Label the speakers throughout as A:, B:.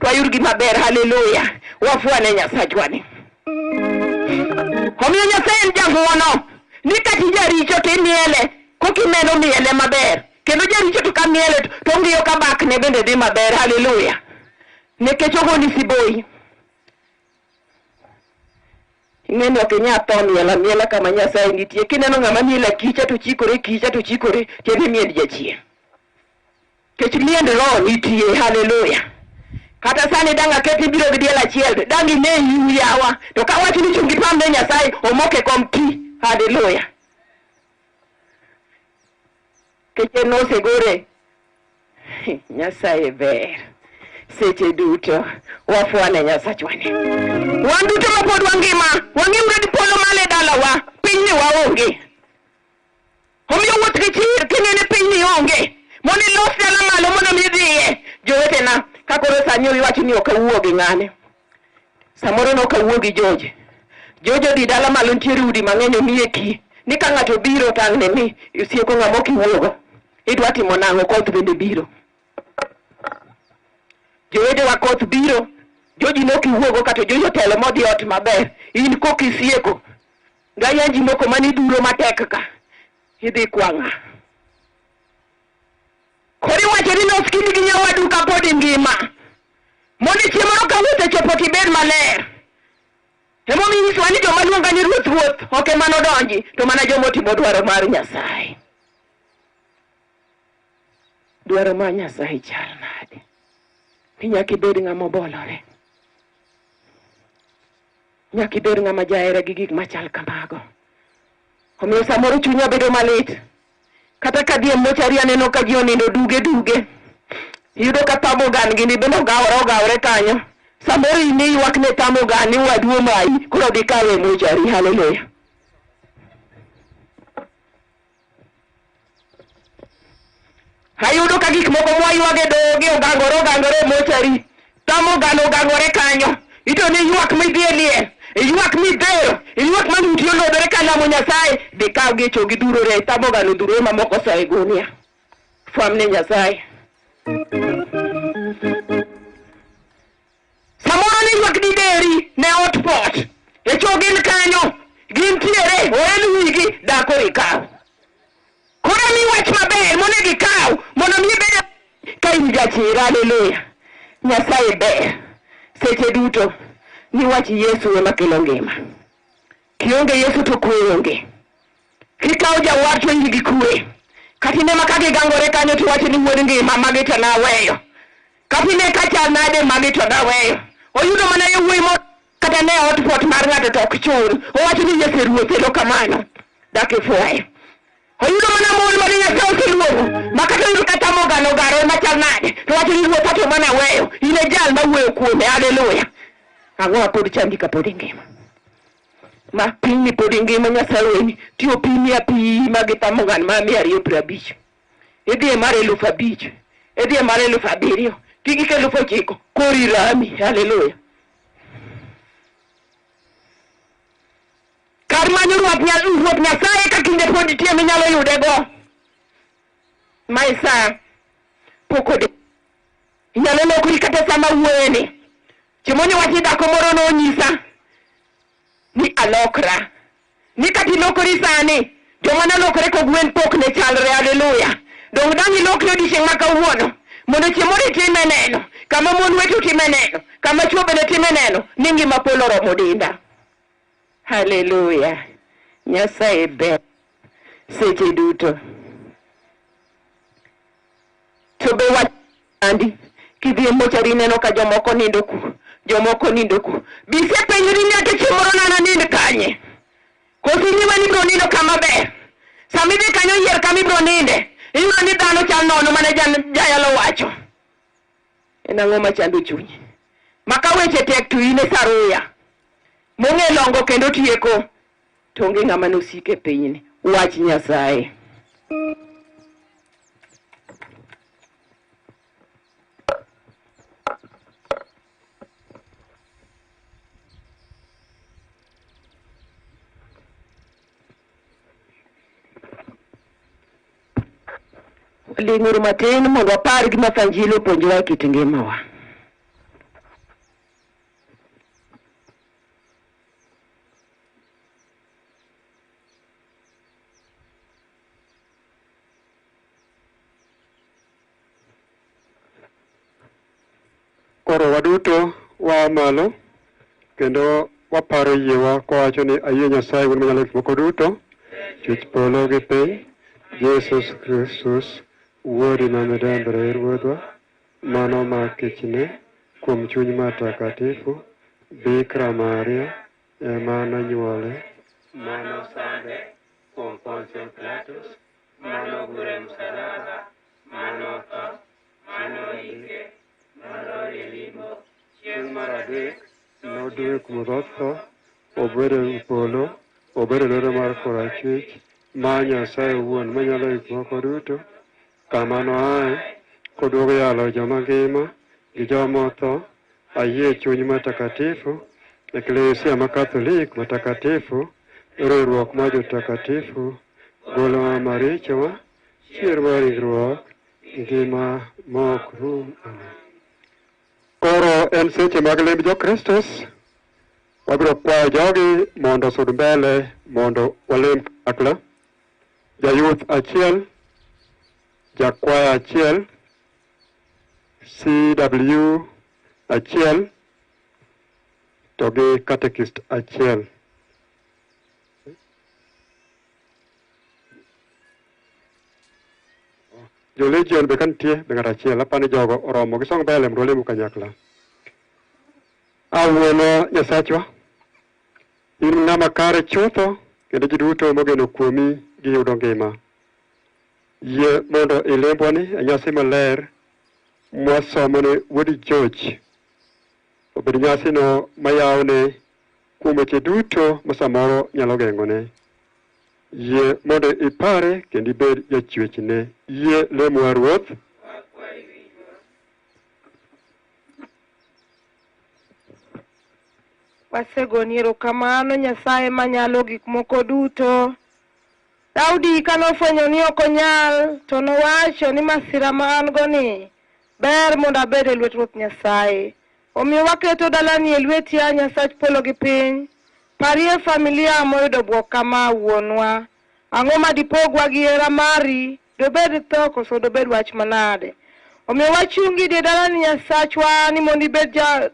A: to wayud gima ber. Haleluya. Wafwane Nyasachwa ni. Omiyo Nyasaye en jang'wono. Ni kata ijaricho to imiele, kokimedo miele maber. Kendo jaricho to ka miele to ong'iyo ka bakne bende dhi maber. Haleluya. Nikech ogoni siboi. Ing'eni ok inyal tho miel amiela kama Nyasaye nitie. Kineno ng'ama miel akicha to chikore kicha to chikore, tiende miend jachien. Nikech miend roho nitie. Haleluya. Kata sani dang' aket ni biro gi diel achiel, dang' ine yiu yawa. To ka wach ni chung' ipam ne Nyasaye, omok e kom ti. Haleluya. Nikech en nosegore. Nyasaye ber seche duto, wafwane Nyasachwa ni. Wan duto mapod wangima, wang'euru ni polo malo e dalawa, pinyni waonge. Omiyo wuoth gi chir king'e ni pinyni onge, mondo ilos dala malo mondo mi idhiye. Jowetena, ka koro sani iwacho ni ok awuo gi ng'ane. Samoro ne ok awuo gi George. George odhi dala malo nitiere udi mang'eny omiye ki. Ni ka ng'ato obiro to ang' ne mi isieko ng'ama ok iwuogo. Idwa timo nang'o koth bende biro. Jowetewa koth biro. Joji ne ok iwuogo kata Joji otelo modhi ot maber. In kok isieko. Gayanji moko mane idhuro matek ka. Idhi kwang'a. Koro iwacho ni los kindi gi nyawadu kapod ingima. Mondo chieng' moro ka wuoth ochopo to ibed maler. Emomiyo inyisowa ni joma luonga ni ruoth ruoth ok ema nodonji to mana joma otimo dwaro mar Nyasaye. Dwaro mar Nyasaye chal nade? Ni nyaka ibed ng'ama obolore. Nyaka ibed ng'ama jahera gi gik machal kamago. Omiyo samoro chunya bedo malit. Kata kadhi e mochari aneno ka ji onindo duge duge. Iyudo ka thamogan gini bende ogawore ogawore kanyo. Samoro in iywak ne thamogan ni wadu omayi, koro dhi kawe e mochari. Haleluya. Ayudo ka gik moko mwaywage e dohogi ogangore ogangore e mochari. Thamogan ogangore kanyo. Ito ni ywak midhi e liel, ywak midhero, ywak ma ng'uti olodore ka lamo Nyasaye, dhi kaw gi chogi dhurore, thamogan odhurore mamoko osoyo e gunia. Fwam ne Nyasaye. Samoro ni ywak dideri ne ot pot. E cho gin kanyo, gintiere, oel wigi, dak koro ikaw. Koro mi wach maber monego ikaw mondo mi ibed ka in jachir. Haleluya. Nyasaye ber seche duto. Ni wach Yesu ema kelo ngima. Kionge Yesu to kwe onge. Kikawo jawar to in gi kwe. Kata ine ma ka gigangore kanyo to iwacho ni wuod ngima magi to naweyo. Kata ine ka chal nade magi to naweyo. Oyudo mana yawuoyi mo kata ne ot pot mar ng'ato to ok chul. Owacho ni Yesu e Ruoth, erokamano. Dak ifwaye. Oyudo mana mon mane Nyasaye oseluongo ma kata oyudo kata mogano ogaro machal nade to wacho ni Ruoth to mana weyo. In e jal mawuoyo kuome. Haleluya. Ang'o ma pod chandi kapod ingima? Ma pinyni pod ingima Nyasaye weni ti opimi apima gi thamogan ma 250. Idhi e mar 5000. Idhi e mar 7000. Kigik 9000 koro irami. Haleluya. Kar manyo Ruoth Nyasaye ka kinde pod nitie minyalo yudego. Mae sa pok ode. Inyalo lokri kata sama wuoyeni. Chiemoni wach ni dhako moro nonyisa ni alokra. Ni kata ilokori sani, joma nolokore kogwen pok ne chalre. Haleluya. Dong' dang' ilokri odiechieng' ma kawuono. Mondo chieng' moro itime neno. Kama mon wetu time neno. Kama chwo bende time neno. Ni ngima polo oromo denda. Haleluya. Nyasaye ber seche duto. To be wach andi kidhi e mochari ineno ka jomoko nindo ku, jomoko nindo ku. Be isepenjori ni ate chieng' moro nana nind kanye? Koso inyiwe ni ibiro nindo kama ber? Sama idhi kanyo yier kama ibiro ninde. Iyudo ni dhano chal nono mane jayalo wacho. En ang'o machando chunyi? Ma ka weche tek to in e saruya. Mong'e longo kendo tieko. To onge ng'ama nosik e pinyni. Wach Nyasaye. Ling'uru matin mondo wapar gima Fanjili opuonjowa e kit ngimawa.
B: Koro waduto waa malo kendo waparo yiewa kowacho ni ayie Nyasaye Wuon Manyalo Gik Moko Duto, Chwech polo gi piny, Jesus Kristus, Wuodi ma midembre Ruodhwa, mano ma kichne kuom chuny matakatifu, Bikra Maria ema nonyuole, mano sande kuom Pontio Pilatus, mano gure e msalaba, mano tho, mano ike, mano limbo, chieng' mar adek nodwogo kuom tho, obedo e polo, obedo e lwedo mar korachwich mar Nyasaye owuon manyalo gik moko duto, kama noae koduogo yalo joma ngima gi joma otho. Ayie chuny matakatifu, Eklesia ma Katholik matakatifu, riwruok mar jotakatifu, golo marichowa, chier mar ringruok, ngima ma ok rum. Amen. Koro en seche mag lemb Jokristus. Wabiro kwayo jogi mondo osud mbele mondo walem kanyakla. Jayuth achiel, jakwaya achiel, CW achiel to gi catechist achiel. Jo Legion be ka nitie be ng'ato achiel apani ni jogo oromo gisong mbele mondo walem kanyakla. Awuono Nyasachwa, in ng'ama kare chutho kendo ji duto mogeno kuomi giyudo ngima. Yie mondo ilembwani e nyasi maler mwasomone wuod George obed nyasino mayawne kuom weche duto ma samoro nyalo geng'one. Yie mondo ipare kendo ibed jachwechne. Yie lemwa Ruoth.
C: Wasegoni erokamano Nyasaye manyalo gik moko duto. Daudi kanofwenyo ni ok onyal to nowacho ni masira ma an go ni ber mondo abed e lwet Ruoth Nyasaye. Omiyo waketo dalani e lweti a Nyasach polo gi piny. Parie familia moyudo bwok kama wuonwa. Ang'o ma dipogwa gi hera mari? Dobed tho koso dobed wach manade? Omiyo wachungi dier dalani Nyasachwa ni mondo ibed ja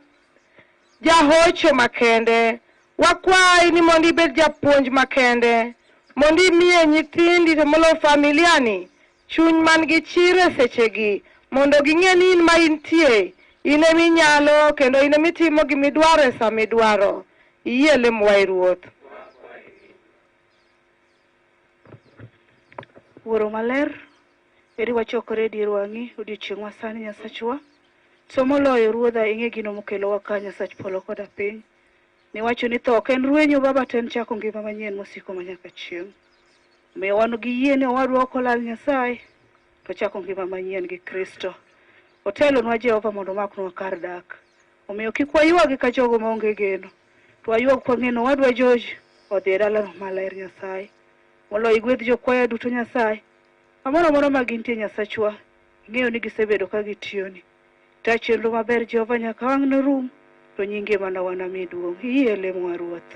C: jahocho makende. Wakwayi ni mondo ibed japuonj makende. Mondo imiye nyithindi to molo familia ni chuny man gi chir e sechegi mondo ging'e ni in ma intie in eminyalo kendo in emitimo gimidwaro e sa midwaro. Iyie lemowa e Ruoth.
D: Wuoro maler, eri wachokore e dier wang'i odiochieng' ma sani Nyasachwa. To moloyo Ruodha ing'e gino mokelowa ka Nyasach polo koda piny. Niwacho ni tho ok en rwenyo Baba to en chako ngima manyien mosiko manyaka chieng'. Omiyo wan gi yie ni owadwa ok olal Nyasaye to chako ngima manyien gi Kristo. Otelonwa Jehova mondo omaknwa kar dak. Omiyo kik waywagi ka jogo maonge geno. To waywag kwang'e ni owadwa George odhi e dalano maler Nyasaye. Moloyo igwedh jokwaya duto Nyasaye. Kamoro amora ma gintie Nyasachwa, ing'eyo ni gisebedo ka gitiyoni. Ta chenro maber Jehova nyaka wang' norum, to nyinge mana wanami duong'. Iyie lemowa Ruoth.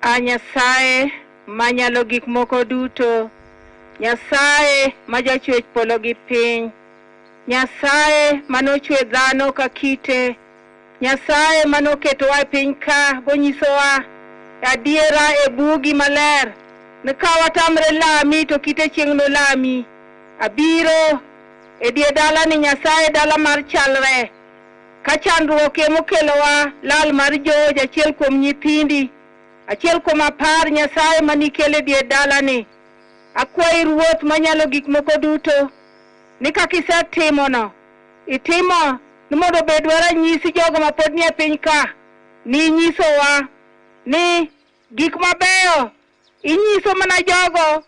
C: A Nyasaye manyalo gik moko duto, Nyasaye ma jachwech polo gi piny, Nyasaye manochwe dhano ka kite, Nyasaye manoketowa e piny ka bonyisowa adiera e bugi maler ni ka watamre lami to kite chieng' nolami. Abiro e dier dalani Nyasaye dala mar chalre. Ka chandruok emokelowa lal mar George achiel kuom nyithindi, achiel kuom apar Nyasaye manikelo e dier dalani. Akwayi Ruoth manyalo gik moko duto ni kaka isetimono, itimo ni mondo obedwa ranyisi jogo mapod nie piny ka, ni inyisowa ni gik mabeyo inyiso mana jogo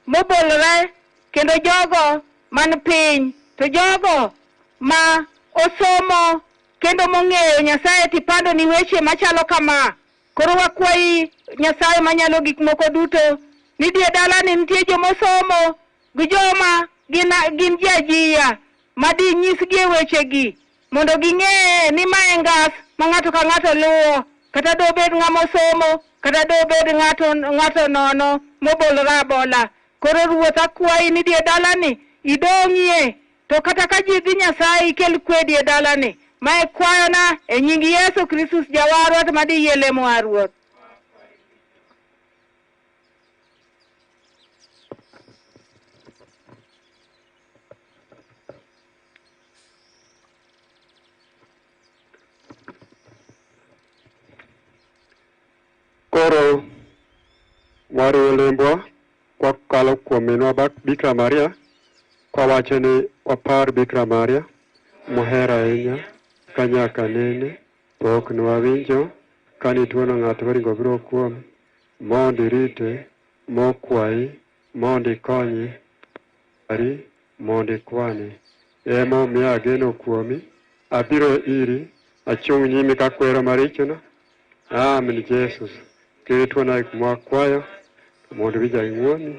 C: mobolore kendo jogo man piny, to jogo ma osomo kendo mong'eyo Nyasaye tipando ni weche machalo kama. Koro wakwayi Nyasaye manyalo gik moko duto ni dier dalani nitie jomosomo gi joma gin ji ajiya ma dinyisgi e wechegi mondo ging'e ni ma e ngas ma ng'ato ka ng'ato luwo, kata dobed ng'ama osomo kata dobed ng'ato nono. mobolore abola. Koro Ruoth akwayi ni die dalani idong'ie, to kata ka ji dhi Nyasaye ikel kwe die dalani. Mae kwayona e nying Yesu Kristus jawarwa to madiyie lemowa Ruoth.
B: Koro wariwo lembwa kwakalo kuom minwa Bikira Maria, kwawacho ni wapar Bikira Maria mohero ahinya ka nyaka nene pok nwawinjo ka nituono ng'ato moringo biro kuome, mondo irite, mokwayi, mondo ikonye, ari mondo ikwane. Emomiyo ageno kuomi, abiro iri, achung' nyimi kakwero marichona. Amen Jesus. Ketwana gik mwakwayo mondo iwinja gi ng'uoni.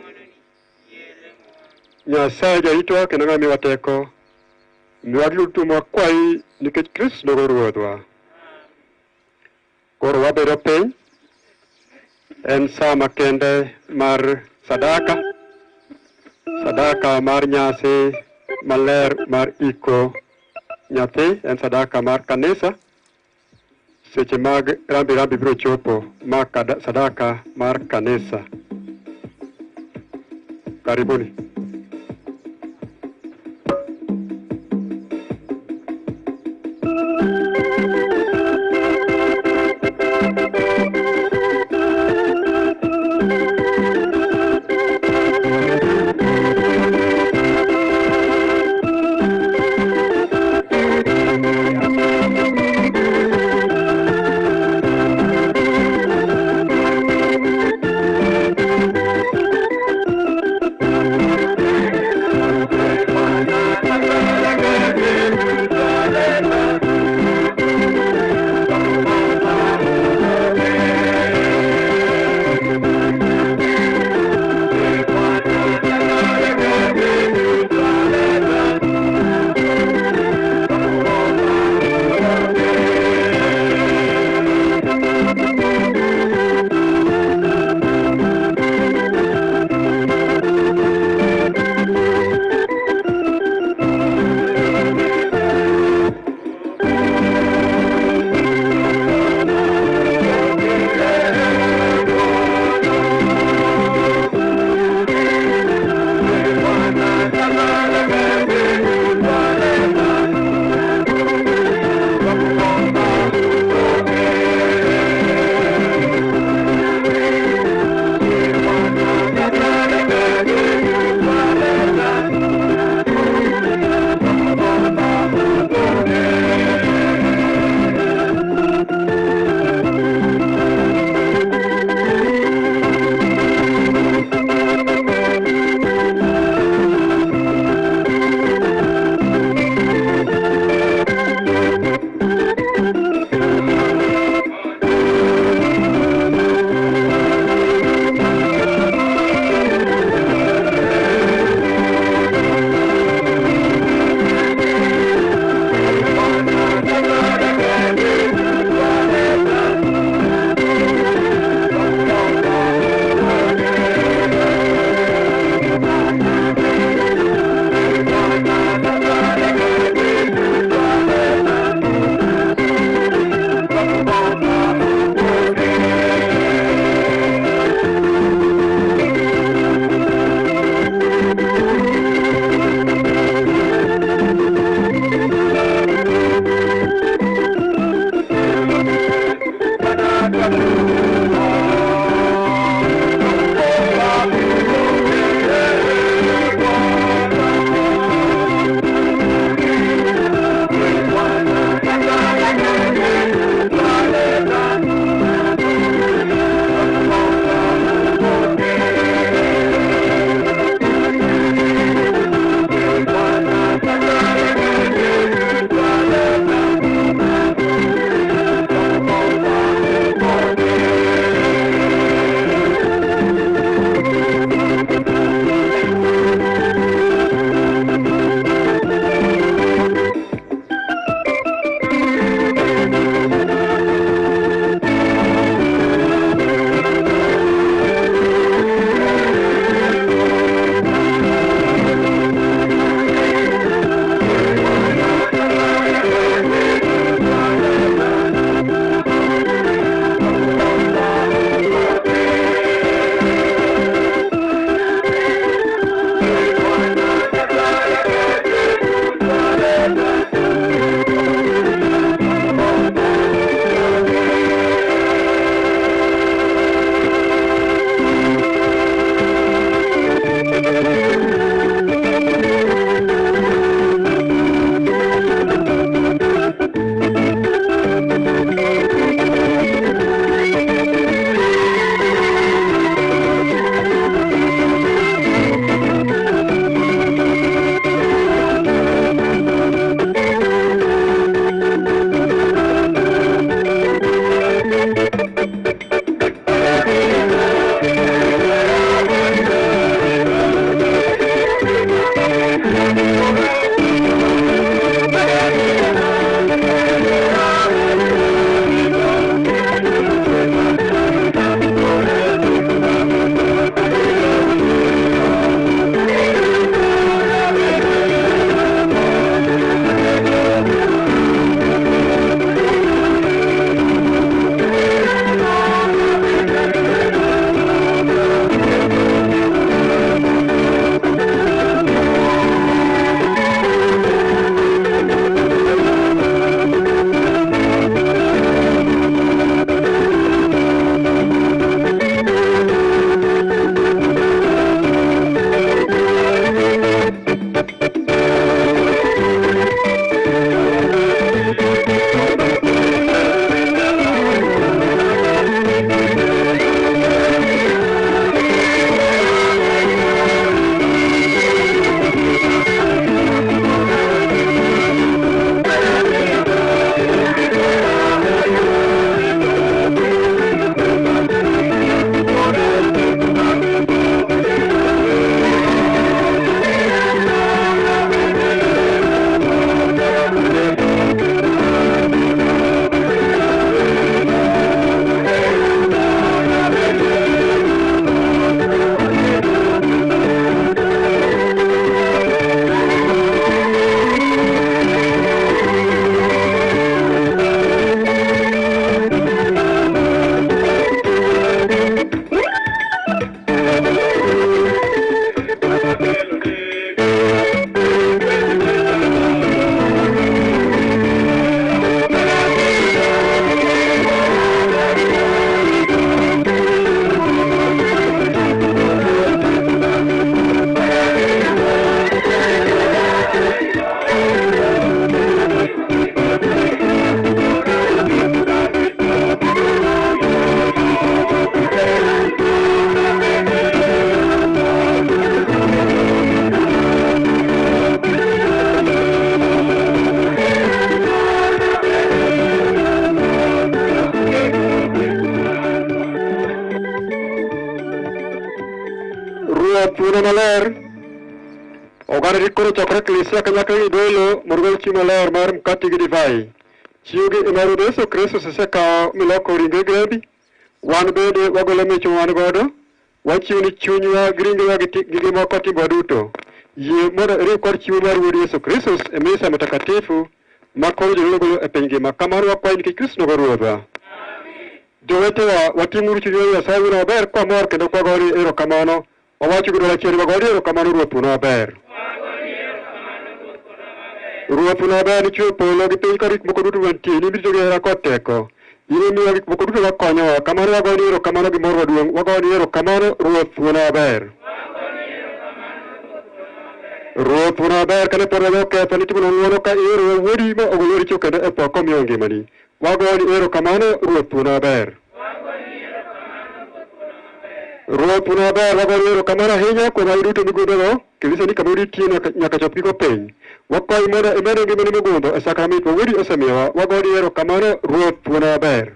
B: Nyasaye jaritwa kendo ng'ama miyowa teko. Miwa duto mwakwayi nikech Kristo nogo Ruodhwa. Koro wabedo piny. En sa makende mar sadaka. Sadaka mar nyasi maler mar iko nyathi en sadaka mar kanisa. Seche mag rambi rambi biro chopo ma sadaka mar kanisa. Karibuni. Ruoth wuono maler. Oganda koro chokore klisia kanyakla gi dolo mondo gol chiwo maler mar mkati gi divai. Chiwogi ema Ruoth Yesu Kristo osekawo miloko ringre gi rembi. Wan bende wagolo mich ma wan godo. Wachiwo ni chunywa gi ringrewa gi gi moko timbewa duto. Yie mondo iriw kod chiwo mar Wuod Yesu Kristo e misa mtakatifu ma koro jodolo golo e piny ngima. Kamano wakwayi nikech Kristo nogo Ruodhwa. Jowetewa, wating'uru chunywa ne Nyasaye wuonwa maber kwamor kendo kwagoni erokamano. Wawacho gi dwol achiel ni wagoni erokamano Ruoth wuonwa maber. Ruoth wuonwa maber nichweyo polo gi piny kod gik moko duto mantie, in imirito gi hera kod teko. In imiyowa gik moko duto makonyowa, kamano wagoni erokamano gi mor maduong'. Wagoni erokamano Ruoth wuonwa maber. Ruoth wuonwa maber, kane pod wajoketho nitimonwa ng'wono ka iorowa wuodi ma ogolo richo kendo e tho komiyo ngimani. Wagoni erokamano Ruoth wuonwa maber. Ruoth wuonwa maber, wagoni erokamano ahinya kuom hawi duto migwedhogo, kanisa ni kama oditie nyaka chop giko piny. Wakwayi mondo imed ngimani mogundho e sakramit ma wuodi osemiyowa. Wagoni erokamano Ruoth wuonwa maber.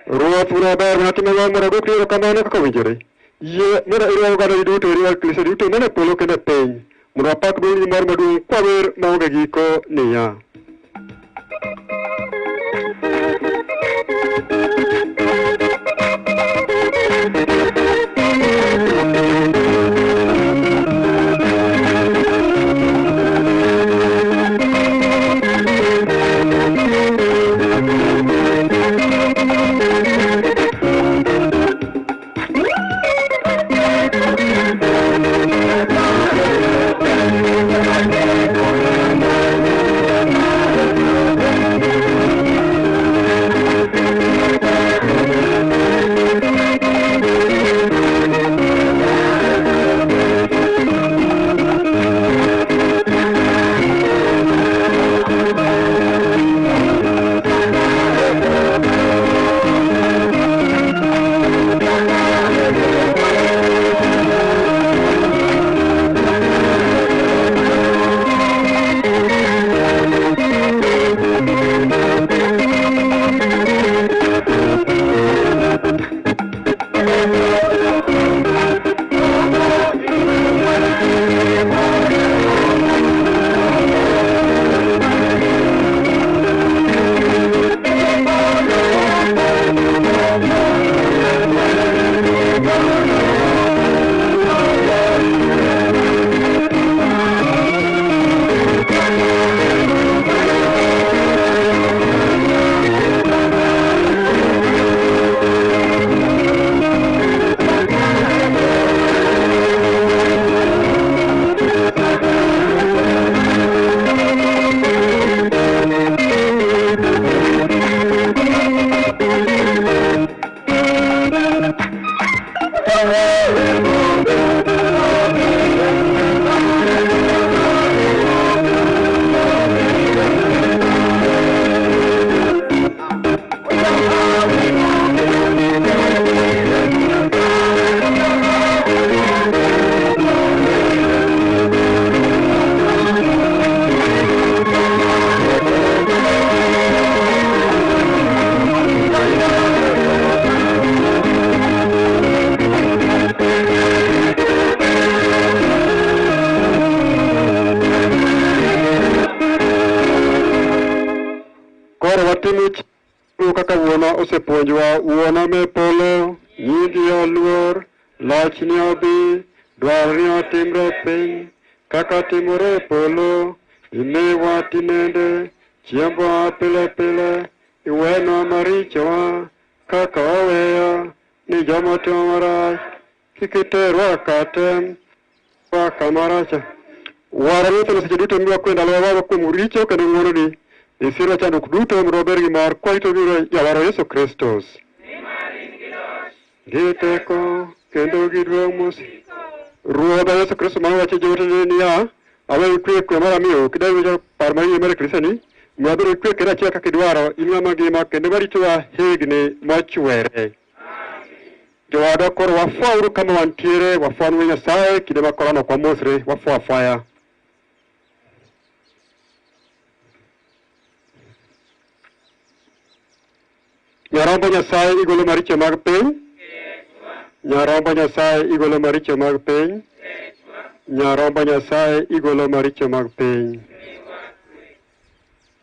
B: Ruoth wuonwa maber, mana timewa mondo wadwokni erokamano kaka owinjore. Yie mondo iriw ogandani duto, iriw kanisa duto man e polo kendo e piny, mondo wapak duong'ni gi mor maduong' kwawer maonge giko niya. Koro watimo chiwo kaka wuonwa osepuonjowa. Wuonwa me polo, nyingi oluor, lochni obi, dwarni otimre piny kaka timore e polo. Imiwa tinende chiembwa pile pile, iwenwa marichowa kaka waweyo ni joma otimo marach. Kik iterwa ka tem, wa kama rach. Warwa Ruoth seche duto miwa kwe ndalowa kuom richo kendo ng'wononi. Isirwa chandruok duto mondo wabed gi mor kwarito biro jawarwa Yesu Kristo. Gi teko kendo gi duong' mosiko. Ruodhwa Yesu Kristo ma nowacho jootene niya, aweyo kwe kwe mar amiyo kidagi winjo par mar yie mar kanisani, mi wabed gi kwe kendo achiel kaka idwaro, in ng'ama ngima kendo maritowa higni mochwere. Jowadwa koro wafwauru kama wantiere, wafwanuru Nyasaye kinde ma korona ok wamosre, wafwa afwaya. Nyarombo Nyasaye igolo maricho mag piny. Nyarombo Nyasaye igolo maricho mag piny. Nyarombo Nyasaye igolo maricho mag piny.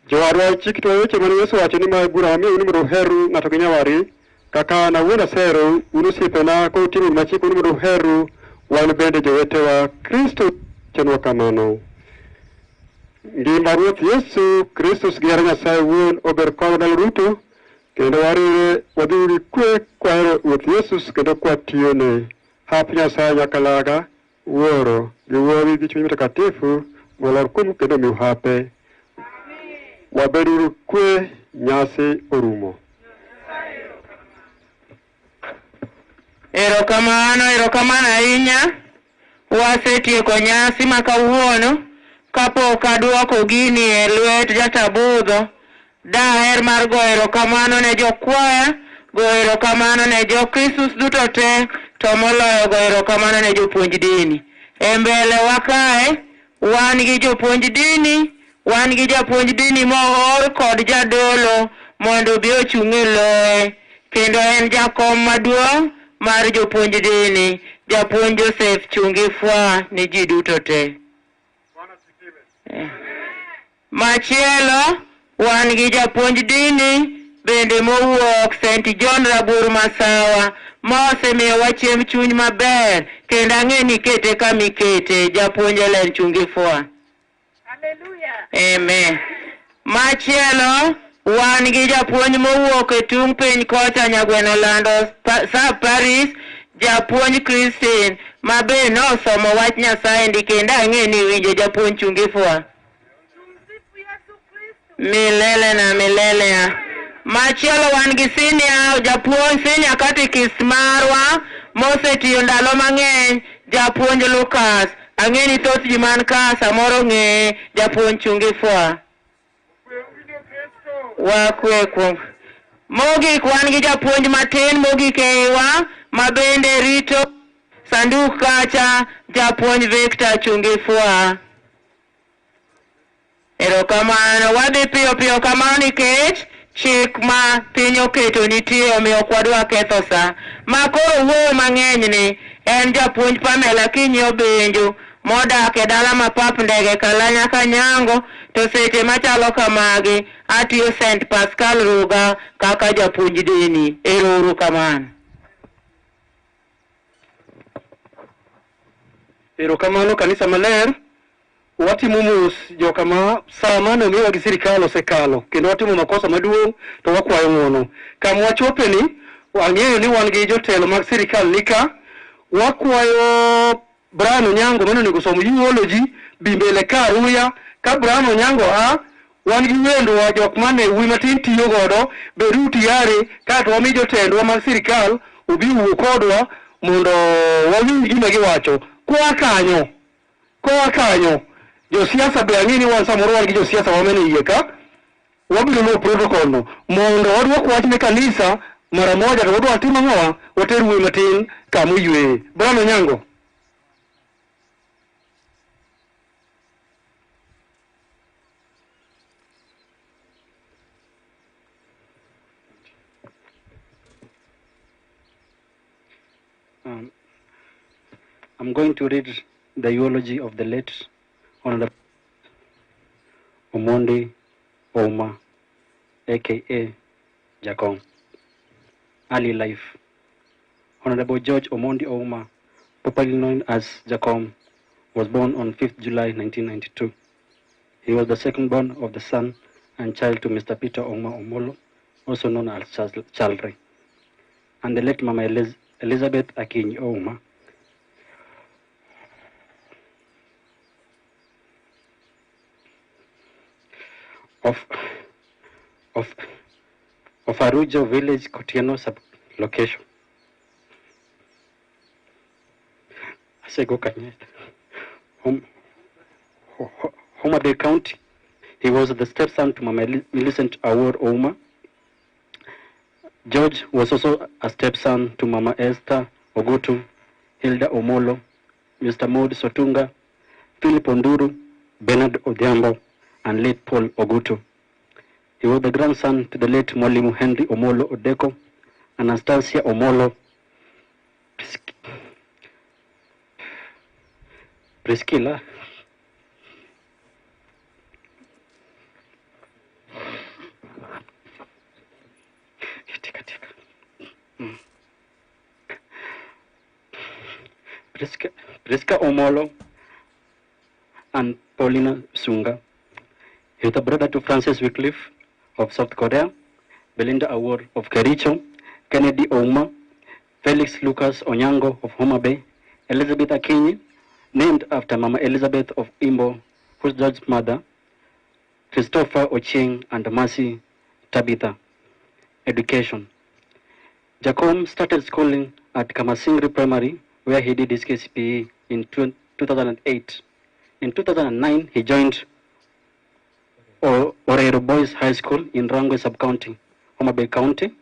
B: Jowadwa chik to weche mane Yesu wacho ni ma bura mamiyo un mondo uherru ng'ato gi nyawari kaka an awuon aseherou un osiepena ka utimo gima achiko un mondo uherru wan bende jowetewa Kristo wachonwa kamano. Ngima Ruoth Yesu Kristus gi hera Nyasaye Wuon obed kodwa ndalo duto kendo warire wadhiuru gi kwe kwahero Ruoth Yesus kendo kwatiyone. Hap Nyasaye nyakalaga, Wuoro, gi Wuowi gi Chuny Mtakatifu molor kuomu kendo omiu hape. Wabeduru kwe, nyasi orumo.
A: Erokamano, erokamano ahinya. Wasetieko nyasi ma kawuono. Kapok aduoko gini e lwet jatabudho, daher mar goyo erokamano ne jokwaya, goyo erokamano ne jokristus duto te, to moloyo goyo erokamano ne jopuonj dini. E mbele wa kae, wan gi jopuonj dini, wan gi japuonj dini moor kod jadolo mondo obi ochung' e loye, kendo en jakom maduong' mar jopuonj dini, japuonj Joseph Chungi Fwa ni ji duto te. Machielo, wan gi japuonj dini bende mowuok St. John Rabur Masawa ma osemiyowa chiemb chuny maber kendo ang'e ni ikete kama ikete, japuonj Ellen Chungi Fwa. Amen. Machielo, wan gi japuonj mowuok e tung' piny kocha Nyagweno Lando Sub Paris, japuonj Christine, ma be nosomo wach Nyasaye ndi kendo ang'e ni iwinjo japuonj Chungi Fwa. Milele na milele. Machielo wan gi senior, japuonj senior catechist marwa mosetiyo ndalo mang'eny, japuonj Lucas. Ang'e ni thoth ji man ka samoro ng'eye, japuonj Chungi Fwa. Wakwe kuom. Mogik wan gi japuonj matin mogik e iwa ma bende rito sanduk kacha, japuonj Victor Chungi Fwa. Erokamano, wadhi piyo piyo kamano nikech chik ma piny oketo nitie omiyo ok wadwa ketho sa. Ma koro wuoyo mang'eny ni en japuonj Pamela Kinyi Obenjo modak e dala ma pap ndege Kalanya Kanyango to seche machalo kamagi atiyo St. Pascal Ruga kaka japuonj dini. Ero uru kamano.
E: Erokamano kanisa maler. Watimo mos joka ma saa mane omiwa gi sirikal osekalo kendo watimo makosa maduong' to wakwayo ng'uono. Kama wachope ni ang'eyo ni wan gi jotelo mag sirikal ni ka wakwayo Brian Onyango mane onego som eulogy bi mbele ka Ruya ka Brian Onyango a wan gi wendwa jok mane wuoyi matin tiyo godo beduru tiyari kaeto wami jotendwa mag sirikal obi owuo kodwa mondo wawinj gima giwacho. Koa kanyo koa kanyo josiasa be ang'e ni wan samoro wan gi josiasa wamene iye ka wabiro luwo protocol no mondo waduok wach ne kanisa mara moja to wadwa timo ang'owa water wuoyi matin kama oyweye. Brian Onyango.
F: I'm going to read the eulogy of the late Honorable Omondi Ouma, aka Jakom. Early life. Honorable George Omondi Ouma, popularly known as Jakom, was born on 5th July 1992. He was the second born of the son and child to Mr. Peter Ouma Omolo, also known as Chalre, and the late Mama Elizabeth Akinyi Ouma. Of, of Arujo village, Kotieno sub-location. Asego Kanyeta. Homa Bay County. He was the stepson to Mama Millicent Awor Ouma. George was also a stepson to Mama Esther Ogutu, Hilda Omolo, Mr. Maud Sotunga, Philip Onduru, Bernard Odhiambo, and late Paul Ogutu. He was the grandson to the late Mwalimu Henry Omolo Odeko, Anastasia Omolo, Priscilla Tika tika. Priska Omolo and Paulina Sunga. He was the brother to Francis Wycliffe of South Korea, Belinda Award of Kericho, Kennedy Ouma, Felix Lucas Onyango of Homa Bay, Elizabeth Akinyi, named after Mama Elizabeth of Imbo, who's George's mother, Christopher Ochieng and Mercy Tabitha. Education. Jakom started schooling at Kamasingri Primary, where he did his KCPE in 2008. In 2009, he joined Orero Boys High School in Rangwe Sub-County, Homa Bay County,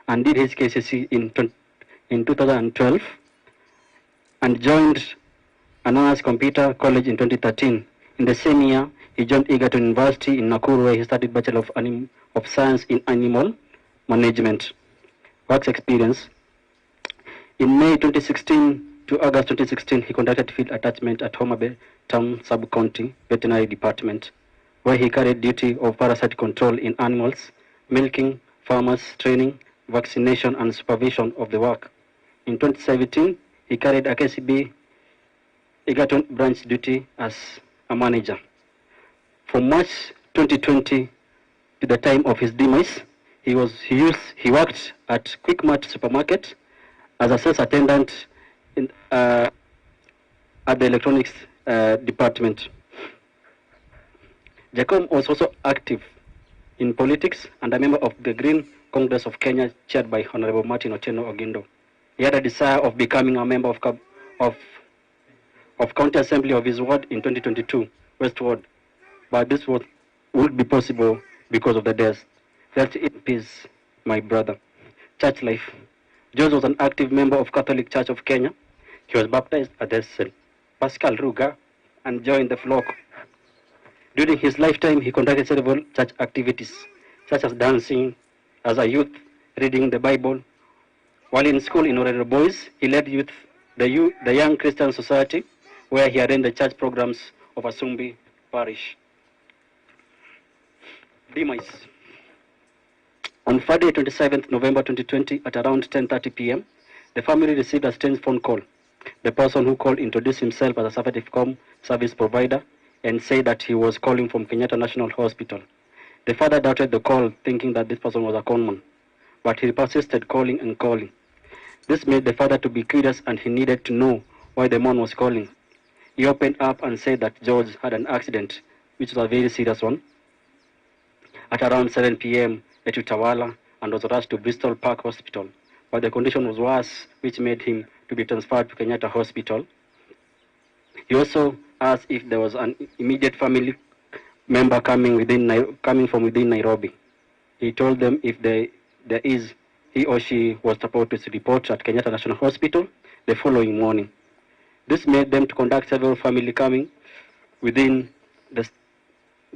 F: and did his KCSE in 2012, and joined Ananas Computer College in 2013. In the same year, he joined Egerton University in Nakuru, where he studied Bachelor of Science in Animal Management. Works experience. In May 2016 to August 2016, he conducted field attachment at Homa Bay Town Sub-County Veterinary Department, where he carried duty of parasite control in animals, milking, farmers training, vaccination, and supervision of the work. In 2017, he carried a KCB Egerton branch duty as a manager. From March 2020 to the time of his demise, he worked at Quickmart supermarket as a sales attendant at the electronics department. Jakom was also active in politics and a member of the Green Congress of Kenya, chaired by Honorable Martin Otieno Ogindo. He had a desire of becoming a member of County Assembly of his ward in 2022, West Ward, but this would be possible because of the death. Rest in peace, my brother. Church life. George was an active member of Catholic Church of Kenya. He was baptized at the St. Pascal Ruga and joined the flock. During his lifetime, he conducted several church activities, such as dancing as a youth, reading the Bible. While in school in Orero Boys, he led youth, the Young Christian Society, where he arranged the church programs of Asumbi Parish. Demise. On Friday, 27th November 2020, at around 10:30 p.m., the family received a strange phone call. The person who called introduced himself as a Safaricom service provider and said that he was calling from Kenyatta National Hospital. The father doubted the call, thinking that this person was a conman, but he persisted calling and calling. This made the father to be curious, and he needed to know why the man was calling. He opened up and said that George had an accident, which was a very serious one, at around 7 p.m. at Utawala, and was rushed to Bristol Park Hospital. But the condition was worse, which made him to be transferred to Kenyatta Hospital. He also asked if there was an immediate family member coming from within Nairobi. He told them if there is, he or she was supposed to report at Kenyatta National Hospital the following morning. This made them to conduct several family coming within the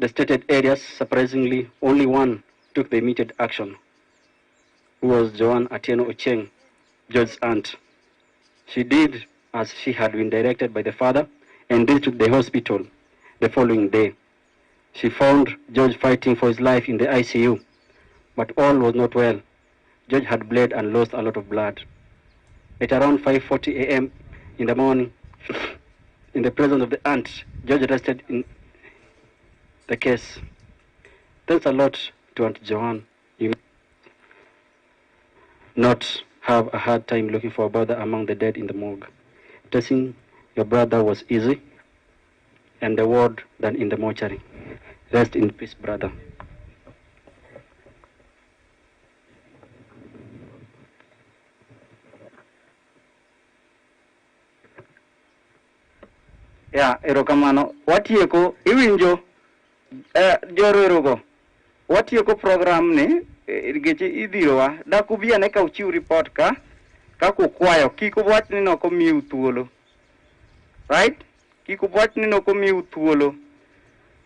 F: stated areas. Surprisingly, only one took the immediate action, who was Joan Atieno Ochieng, George's aunt. She did as she had been directed by the father and reached the hospital the following day. She found George fighting for his life in the ICU, but all was not well. George had bled and lost a lot of blood. At around 5:40 a.m. in the morning, in the presence of the aunt, George rested in the case. Thanks a lot to Aunt Joanne. You may not have a hard time looking for a brother among the dead in the morgue. Tracing your brother was easy, and the ward than in the mortuary. Rest in peace, brother.
G: Ya, erokamano. Watieko, iwinjo, joroerogo. Watieko program ni, geche idhirowa. Dak ubi ane ka uchiw report ka, kaka ukwayo. Kik uwach ni nok omiu thuolo. Right? Kik uwach ni nok omiu thuolo.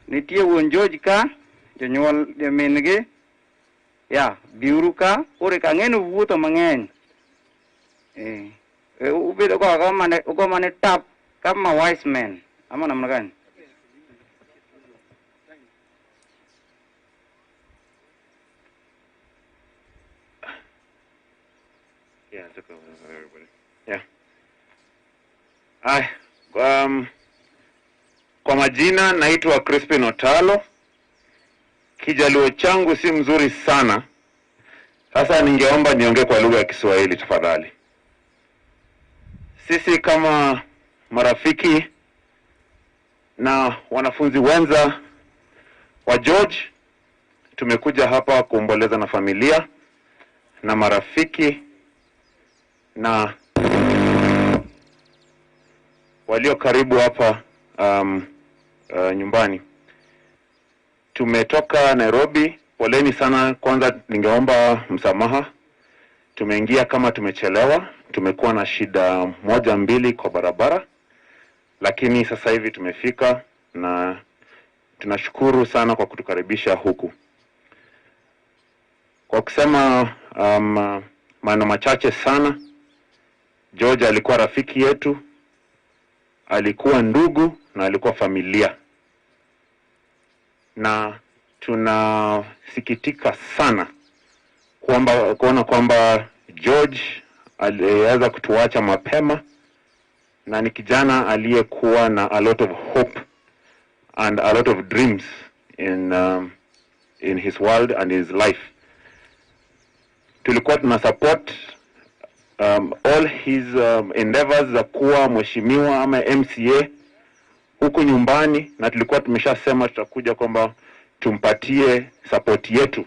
G: Nitie wuon George ka, jonyuol min gi. Ya, biuru ka, ore ka ang'e ni uwuotho mang'eny. Ubedo kwa mane ugo mane tap kama wise man ama namna gani?
H: Yeah, it's okay with everybody. Yeah. Ay, kwa majina naitwa Crispin Otalo. Kijaluo changu si mzuri sana. Sasa ningeomba niongee kwa lugha ya Kiswahili tafadhali. Sisi kama marafiki na wanafunzi wenza wa George tumekuja hapa kuomboleza na familia na marafiki na walio karibu hapa nyumbani. Tumetoka Nairobi. Poleni sana. Kwanza ningeomba msamaha. Tumeingia kama tumechelewa, tumekuwa na shida moja mbili kwa barabara, lakini sasa hivi tumefika na tunashukuru sana kwa kutukaribisha huku. Kwa kusema maneno machache sana, George alikuwa rafiki yetu, alikuwa ndugu na alikuwa familia. Na tunasikitika sana kuona kwamba George aliweza kutuacha mapema, na ni kijana aliyekuwa na a lot of hope and a lot of dreams in his world and his life. Tulikuwa tuna support all his endeavors za kuwa mheshimiwa ama MCA huku nyumbani, na tulikuwa tumeshasema tutakuja kwamba tumpatie support yetu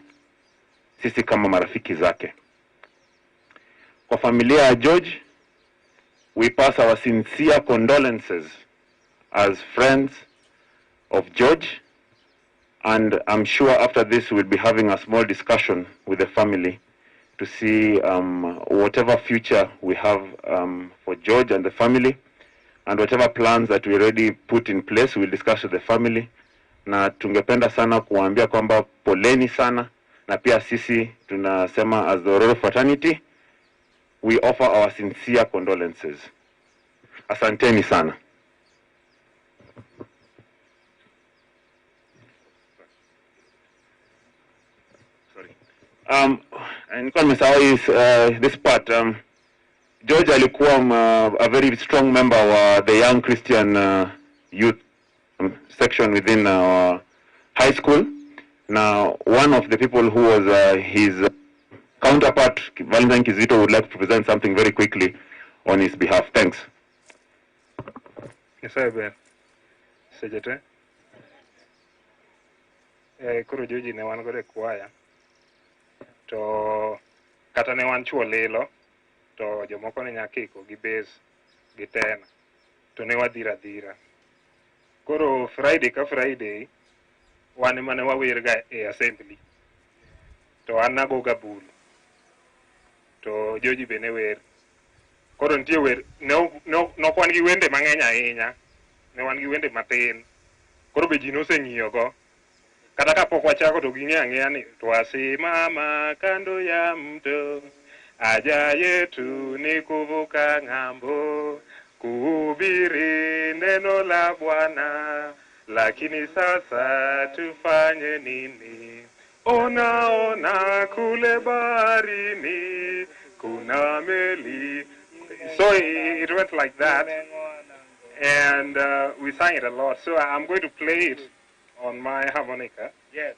H: sisi kama marafiki zake. Kwa familia ya George, we pass our sincere condolences as friends of George, and I'm sure after this we'll be having a small discussion with the family to see whatever future we have for George and the family, and whatever plans that we already put in place we'll discuss with the family. Na tungependa sana kuwaambia kwamba poleni sana, na pia sisi tunasema as the Ororo fraternity we offer our sincere condolences. Asanteni sana. Sorry. Nilikuwa nimesahau this part. George alikuwa a very strong member wa the Young Christian Youth section within our high school. Now, one of the people who was his counterpart, Valentine Kizito, would like to present something very quickly on his behalf. Thanks.
I: Nyasaye ber. Seche te. Koro George ne wan godo e kwaya. To kata ne wan chuo lilo, to jomoko ne nyakiko gi bass gi tenor, to ne wadhira dhira. Koro Friday ka Friday wan ema ne wawer ga e assembly, to an nagoga bul, to George be ne wer. Koro nitie wer, ne ok wan gi wende mang'eny ahinya, ne wan gi wende matin. Koro be ji noseng'iyo go. Kata kapok wachako to ging'eyo ang'eya ni twasimama kando ya mto, haja yetu ni kuvuka ng'ambo, kuhubiri neno la Bwana, lakini sasa tufanye nini? Ona ona kule baharini kuna meli. So it went like that, and we sang it a lot. So I'm going to play it on my harmonica.
J: Yes.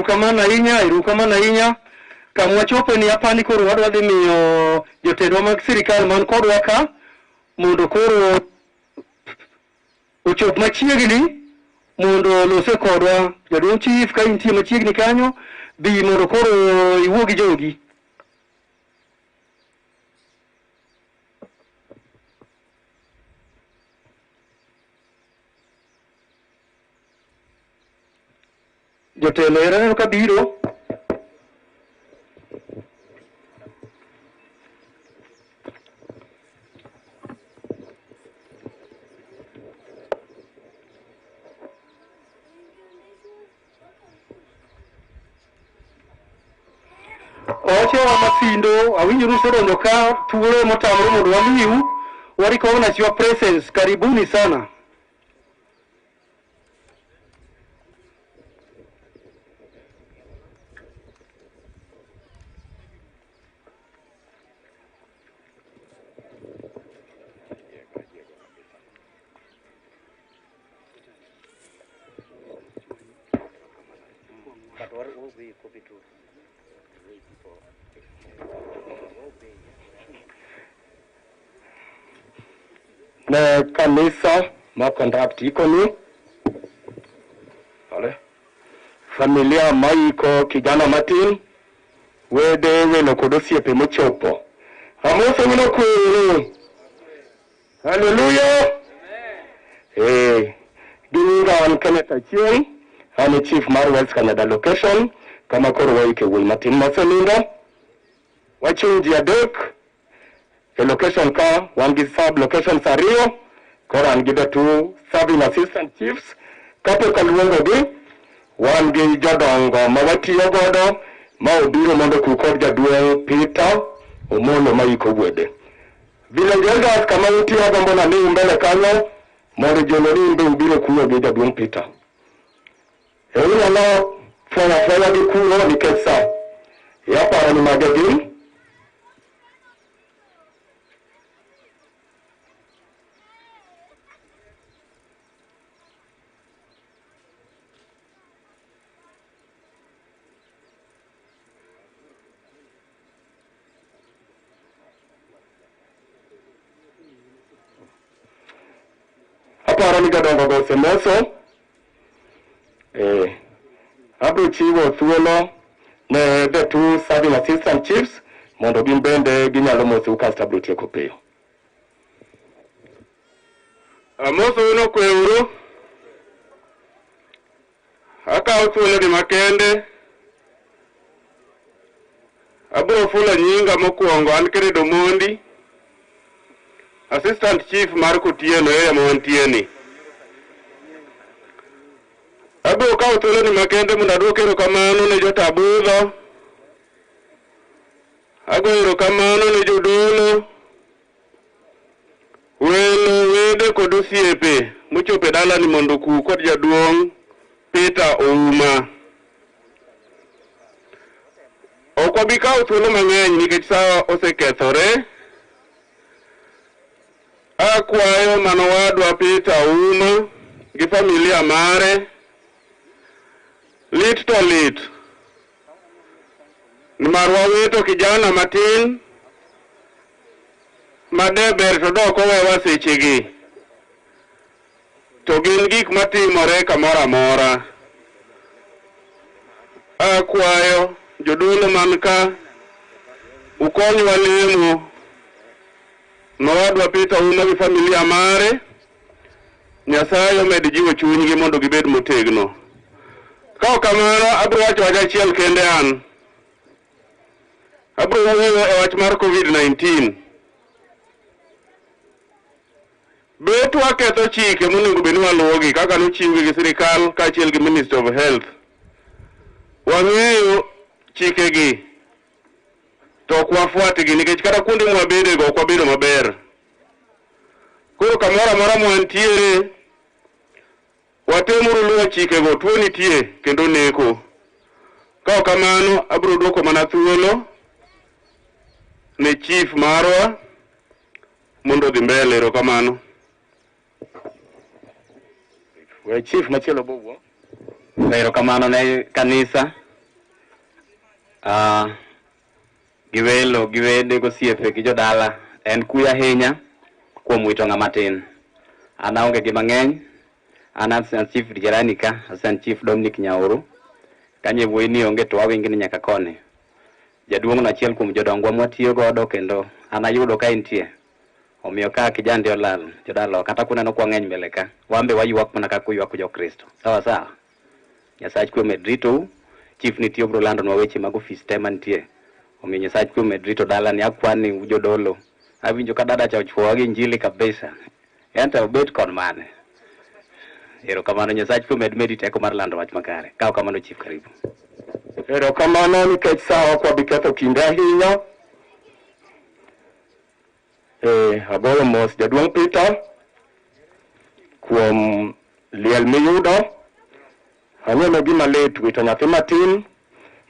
E: Erokamano ahinya, erokamano ahinya. Kama wachopo ni apani koro wadwa dhi miyo jotendwa mag sirikal man kodwa ka mondo koro ochop machiegni mondo olose kodwa. Jaduong' chief ka intie machiegni kanyo, bi mondo koro iwuo gi jogi. Jotelo ero aneno ka biro. Ochewa Masindo, awinjo ni usedonjo ka thuolo motamore mondo wamiu. Wa recognize your presence. Karibuni sana.
J: Ne kanisa ma conduct ikoni Pole. Familia maiko kijana matin wede welo kod osiepe mochopo. Amoso wino kweri. Haleluya. Ginyinga an Kenneth Achieng', an e chief mar West Canada location kama koro waike wuoyi matin mosenindo. Wachung' ji adek e location ka, wan gi sub locations ariyo, koro an gi the two serving assistant chiefs. Kapok aluongogi, wan gi jodongo ma watiyo godo ma obiro mondo okuu kod jaduong' Peter Omolo maiko wuode. Village elders kama untie agombo na miu mbele kanyo mondo jolo ni un be ubiro kuyo gi jaduong' Peter. E unyalo fweyo afweya gi kuyo nikech sa. E aparo ni mage gin. Aparo ni jodongo go osemoso. Abiro chiwo thuolo ne the two serving assistant chiefs mondo gin bende ginyalo mosou kasto abiro tieko piyo.
K: Amosou nokweuru. Akawo thuoloni makende. Abiro fulo nyinga mokwongo, an Kennedy Omondi, Assistant Chief mar Kotieno area ma wantie ni. Abiro kawo thuoloni makende mondo aduok erokamano ne jotabudho. Agoyo erokamano ne jodolo, welo, wede kod osiepe mochopo e dalani mondo oku kod jaduong' Peter Ouma. Ok wabi kawo thuolo mang'eny nikech sa osekethore. Akwayo mano wadwa Peter Ouma gi familia mare. Lit to lit. Nimar wawito kijana matin ma de ber to dok owewa sechegi. To gin gik matimore kamoro amora. Akwayo jodolo man ka ukonywa lemo nowadwa Peter Ouma gi familia mare. Nyasaye omed jiwo chunygi mondo gibed motegno. Ka ok kamano, abiro wacho wach achiel kende an. Abiro wuoyo e wach mar COVID-19. Bet waketho chike monego bed ni waluwogi kaka nochiwgi gi sirikal kaachiel gi Ministry of Health. Wang'eyo chikegi to ok wafuatgi nikech kata kuonde mwabedego ok wabedo maber. Koro kamoro amora mwantiere, watemuru luwo chikego, tuo nitie kendo neko. Ka ok kamano, abiro duoko mana thuolo ne chief marwa mondo odhi mbele. Erokamano.
J: We chief machielo bowuo.
G: Erokamano ne kanisa.
L: Gi welo, gi wede, gosiepe, gi jodala. En kuyo ahinya kuom wito ng'ama tin. An aonge gi mang'eny. An assistant chief jirani ka, assistant chief Dominic Nyauru. Kanye wuoyi ni onge to wawingi ni nyaka koni. Jaduong' no achiel kuom jodongwa mwatiyo godo kendo an ayudo ka entie. Omiyo ka kijandi olal, jodala kata kuneno kwa ng'eny mbele ka, wan be waywak mana kaka uywak jo-Kristo. Sawa sawa. Nyasach kwe omed ritou. Chief nitie obiro landonwa weche mag ofis te mantie. Omiyo Nyasach kwe omed rito dalani akwani jodolo. Awinjo ka dada cha ochuowa gi injili kabisa. Ento obet kon mane. Erokamano Nyasach kwe omed medi teko mar lando wach makare. Kaw kamano chief karibu.
J: Erokamano nikech sa ok wabi ketho kinde ahinya. Agoyo mos jaduong' Peter kuom liel miyudo. Aneno gima lit wito nyathi matin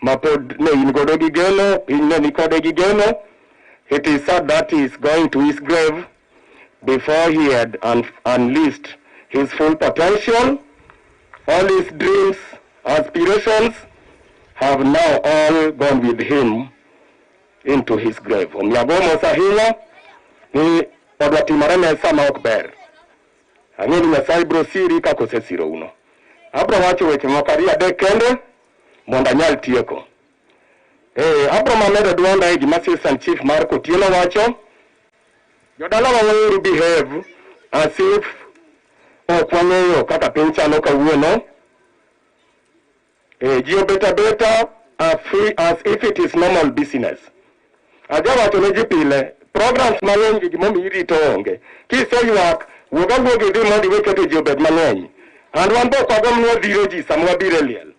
J: ma pod ne in godo gi geno, piny ne ni kode gi geno. It is sad that he is going to his grave before he had unleashed his full potential. All his dreams, aspirations have now all gone with him into his grave. Omiyo ago mos ahinya ni odwa timore ne sama ok ber. Ang'e ni Nyasaye biro siri kaka osesirouno. Abro wacho weche moko ariyo adek kende mondo anyal tieko. Abro mamedo duonda e gima assistant chief mar Kotieno wacho. Jodalawa weuru behave as if ok wang'eyo kaka piny chalo kawuono. Ji obet abeta as if it is normal business. Ajawacho ne ji pile, programs mang'eny gi gimomiyo irito onge. Kiseywak, wuog awuoga idhi mondo iwe keto ji obed mang'eny. And wan be ok wagomb ni wadhiro ji sama wabiro e liel.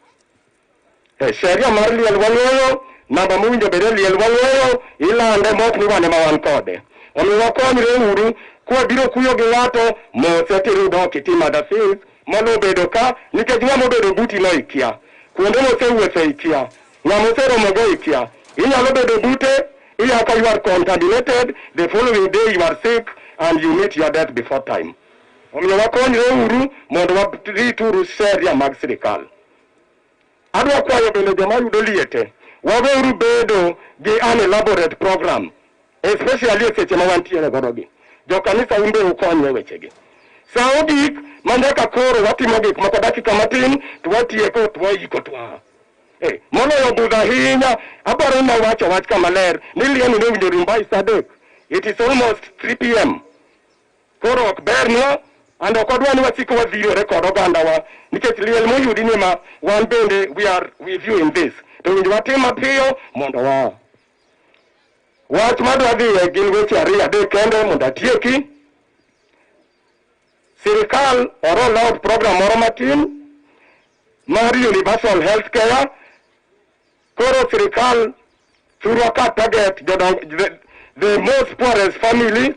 J: Sheria mar liel wang'eyo, namba mowinjo bed e liel wang'eyo, ilande mok ni wan ema wan kode. Omiyo wakonyre uru, kwabiro kuyo gi ng'ato, mose tirudho ok itim other things, molo bedo ka, nikech ng'ama obedo buti no ikia. Kuonde mosewuothe ikia. Ng'ama oseromogo ikia. Inyalo bedo bute, iya ka you are contaminated, the following day you are sick and you meet your death before time. Omiyo wakonyre uru mondo warituru sheria mag sirikal. Adwa kwayo bende joma yudo liete, waweuru bedo gi an elaborate program, especially e seche ma wantiere godo gi. Jokanisa un be ukonywa e wechegi. Sa ogik ma nyaka koro watimo gik moko dakika matin to watieko to waiko to waa. Moloyo budho ahinya, aparo ni nawacho wach kama ler ni liel ne owinjo rum by sa 3. It is almost 3 pm. Koro ok bernwa, and ok wadwa ni wasiko wadhirore kod ogandawa nikech liel moyudi ni ma wan bende we are with you in this. To winjo watim mapiyo mondo waa. Wach madwa dhiye gin weche ariyo adek kende mondo atieki. Sirikal o roll out program moro matin mar universal health care. Koro sirikal thurwa ka target jodong, the most poorest family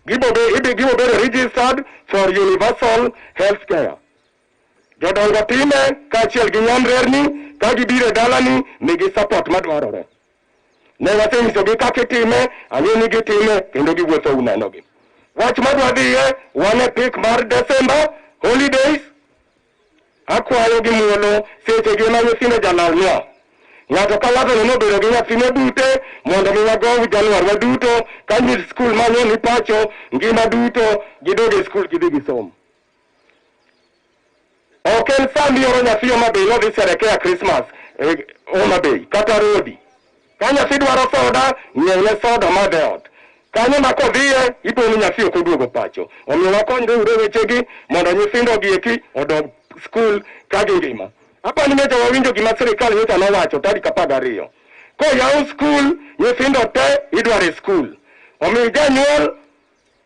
J: gibo bedo registered for universal health care. Jodongo time kaachiel gi nyamrerni ka gibiro e dalani migi support madwarore. Ne wasenyisogi kaka itime, ang'e ni gitime kendo giwuotho unenogi. Wach madwa dhiye, wan e peak mar December holidays. Akwayo gi muolo seche gi ma nyithindo jalalnwa. Ng'ato ka ng'ato neno bedo gi nyathine bute mondo mi wagow Januar waduto ka nyiri skul manyo ni pacho ngima duto gidog e skul gidhi gisom. Ok en sa mioro nyathi Homa Bay nodhi sherekea Christmas Homa Bay kata Rodi. Ka nyathi dwaro soda, ng'iewne soda madhe ot. Kanyo ma kodhiye, ipo ni nyathi ok oduogo pacho. Omiyo wakonyre uru e wechegi mondo nyithindo gi eki odog skul ka gingima. Apa ni nyocha wawinjo gima sirikal nyocha nowacho tarik 12. Koyaw skul, nyithindo te idwaro e skul. Omiyo janyuol,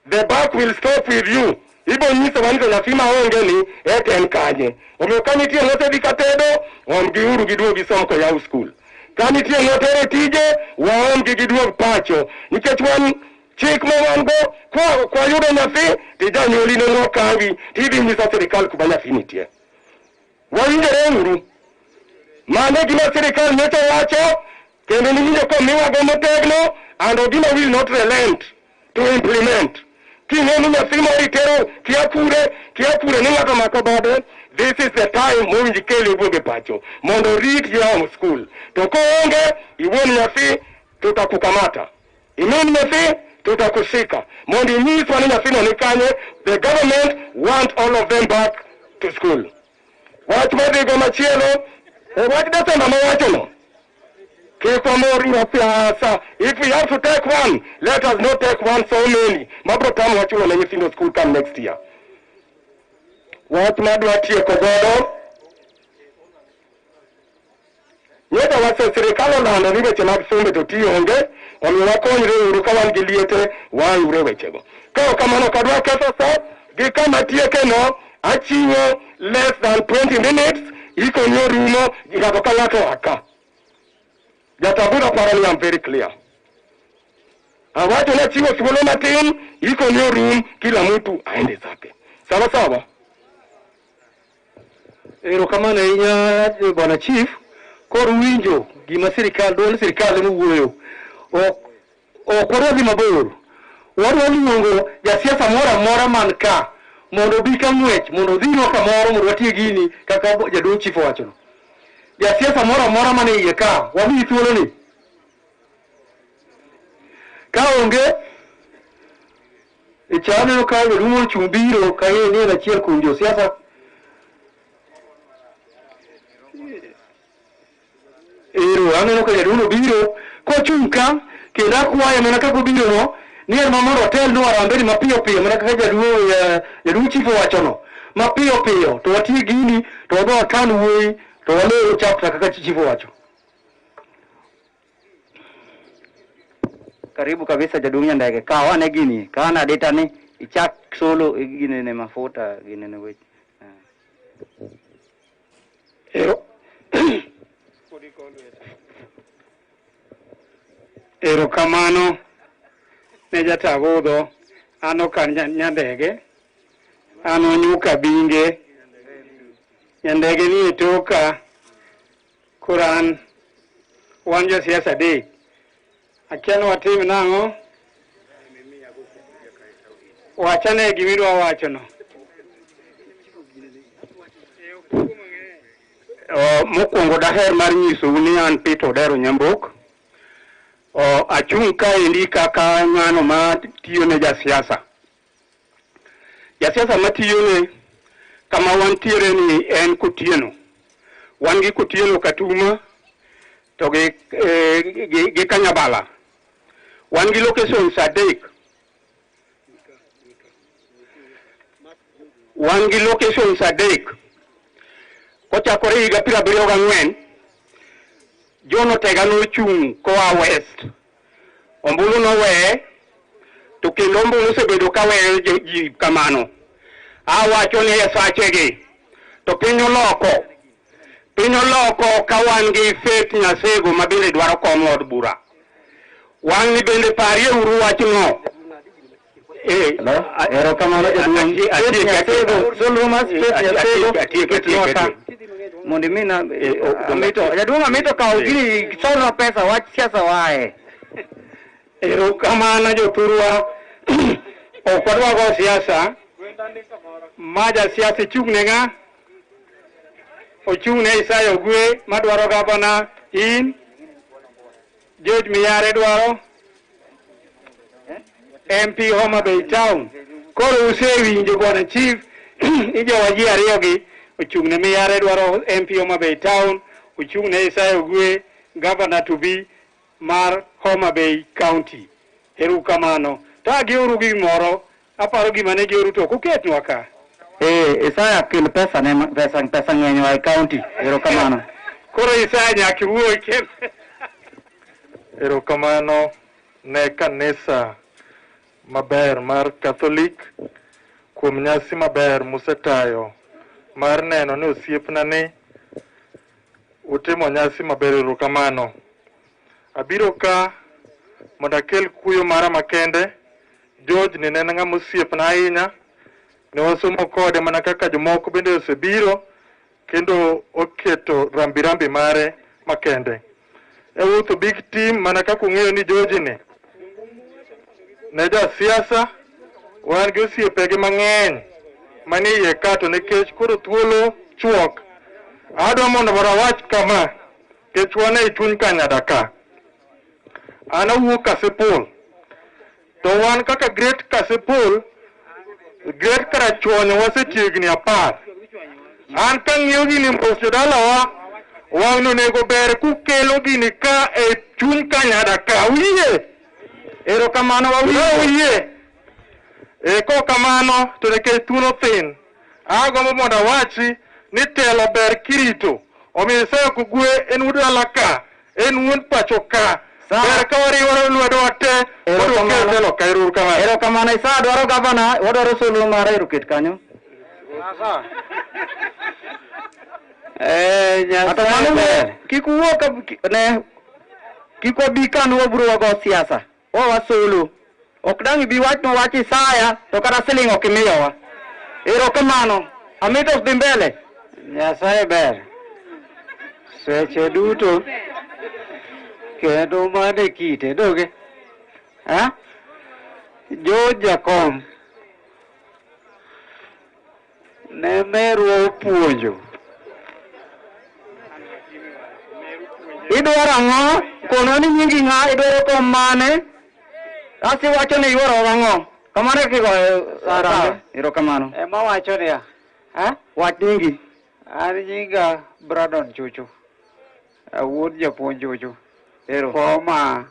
J: the buck will stop with you. Ibo nyisowa ni to nyathi maonge ni ete en kanye. Omiyo ka nitie mosedhi ka tedo, omgiuru giduog gisom koyaw skul. Ka nitie motere tije, waomgi giduog pacho. Nikech wan chik ma wan go, kwa yudo nyathi, to janyuoli nongo kawi, tidhi nyiso sirikal kuma nyathi nitie. Wawinjore uru. Mano gima sirikal nyocha wacho, kendo niwinjo komiwago motegno, and Ogina will not relent to implement. King'e ni nyathi moro itero kia kure ni ng'ato omako bade, This is the time mowinjo ikele iduoge pacho mondo orit yawo school. To koonge iwuon nyathi tutakukamata. Imin nyathi tutakushika. Mondo inyiswa ni nyathino ni kanye, the government want all of them back to school. Wach madhigo machielo, e wach Desemba mawachono. Kik wamor siasa. If we have to take one, let us not take one so many. Mabro tamo wachulo ne nyithindo school come next year. Wach madwa tieko godo, nyocha wase sirikal olando ni weche mag sombe to ti onge, omiyo wakonyre uru ka wan gi liete wayure wechego. Ka ok kamano ok adwa ketho sa, gi kama tieke no, achiwo less than 20 minutes, ikonyo rumo, ng'ato ka ng'ato oa ka. Jatabura paro ni I'm very clear. Awacho ni achiwo thuolo matin, ikonyo rum, kila mtu aende zake. Sawa sawa?
E: Erokamano ahinya bwana chief. Koro winjo gima sirikal duond sirikal ema wuoyo. Ok wadwa dhi mabor. Wadwa luongo jasiasa moro amora man ka mondo obi ka ng'wech mondo odhinwa kamoro mondo watie gini kaka jaduong' chief owachono. Jasiasa moro amora man e iye ka wamiyi thuoloni. Ka onge e cha aneno ka jaduong' ochung' biro ka en achiel kuom josiasa. Ero aneno ka jaduong' obiro kochung' ka kendo akwaye mana kaka obiro no ni en ma mondo otelnwa harambee ni mapiyo piyo mana kaka jaduong' chief owachono mapiyo piyo to watie gini to wadhi wakan wuoyi to walor chapter kaka chief owacho.
G: Karibu kabisa jaduong' Nyandege, kaw ane gini, kaw ane adita ni ichak solo ginene mafuta ginene weche.
M: Ero Erokamano ne jatagudho, an ok an Nyandege, an Onyuka Binge. Nyandege ni e toka, koro an wan josiasa adek. Akia ni watim nang'o? Wachane gimidwa wachono.
N: Mokwongo daher mar nyisou ni an Peter Odero Nyambok. Achung' kaendi kaka ng'ano ma tiyo ne jasiasa. Jasiasa matiyone kama wantiere ni en Kotieno. Wan gi Kotieno Katuma to gi Kanyabala. Wan gi locations adek. Wan gi locations adek. Kochakore higa 74, John Otega nochung' koa West. Ombulu noweye, to kendo ombulu osebedo ka weyo ji kamano. Awacho ni e sachegi, to piny oloko. Piny oloko ka wan gi Faith Nyasego ma bende dwaro kom od bura. Wang' ni bende parie uru wachno.
G: Erokamano jaduong'. Faith Nyasego, solo mas Faith Nyasego, ketnwa. Mondo imina Amito, jaduong' Amito kaw gini solna pesa wach siasa wae.
M: Erokamano jothurwa. Ok wadwa go siasa. Ma jasiasa ichung' ne ng'a? Ochung' ne Isaya Ogwe madwaro gavana in. George Miyare dwaro MP Homa Bay Town. Koro usewinjo bwana chief ijowa ji ariyo gi ochung' ne Miyare dwaro MP Homa Bay Town, ochung' ne Isaya Ogwe governor to be mar Homa Bay County. Erokamano. To agiuru gimoro, aparo gima ne gioru to ok uketnwa ka.
G: Isaya kel pesa ne pesa ng'eny wa e county. Erokamano.
M: Koro Isaya nyaka iwuo kel.
I: Erokamano ne kanisa maber mar Catholic kuom nyasi maber musetayo mar neno ni osiepna ni utimo nyasi maber. Erokamano. Abiro ka mondo akel kuyo mara makende. George ni ne en ng'ama osiepna ahinya. Ne wasomo kode mana kaka jomoko bende osebiro kendo oketo rambirambi mare makende. E wuotho big team mana kaka ung'eyo ni George ni ne jasiasa, wan gi osiepege mang'eny manie iye ka to nikech koro thuolo
O: chuok. Adwa mondo awach kama, nikech wan ei chuny Kanyada ka. An awuok Kasipul. To wan kaka Great Kasipul, Great Karachuonyo wasetiegni 10. An kang'iyo gini mos jodalawa, wang' onego ber kukelo gini ka e chuny Kanyada ka. Uyie?
G: Erokamano wawinjo.
O: Uyie? E kokamano to nikech thuolo thin, agombo mondo awachi ni telo ber kirito. Omiyo Isaya Kogwe en wuod dala ka, en wuon pacho ka. Ber ka wariwore lwedowa te mondo wakel telo ka. Ero uru kamano.
G: Erokamano Isaya dwaro gavana, wadwaro solo mare ero ket kanyo. Ato mano kik uwuo ka ne kik wabi ka wabiro wago siasa. Wawa solo. Ok dang' ibi wach no wach Isaya to kata siling' ok imiyowa. Erokamano. Amito dhi mbele.
M: Nyasaye ber seche duto kendo mano e kite donge ha? Jo jakom ne merwa opuonjo.
G: Idwaro ang'o? Kono ni nyingi ng'a? Idwaro kom mane? Asi wacho ni iwuoro ang'o? Kamano e kigoyo
M: Sawa.
G: Erokamano.
M: Ema wacho niya, ha?
G: Wach nyingi.
M: An nyinga Brandon Chuchu. Awuod japuonj Chuchu.
G: Ero.
M: Former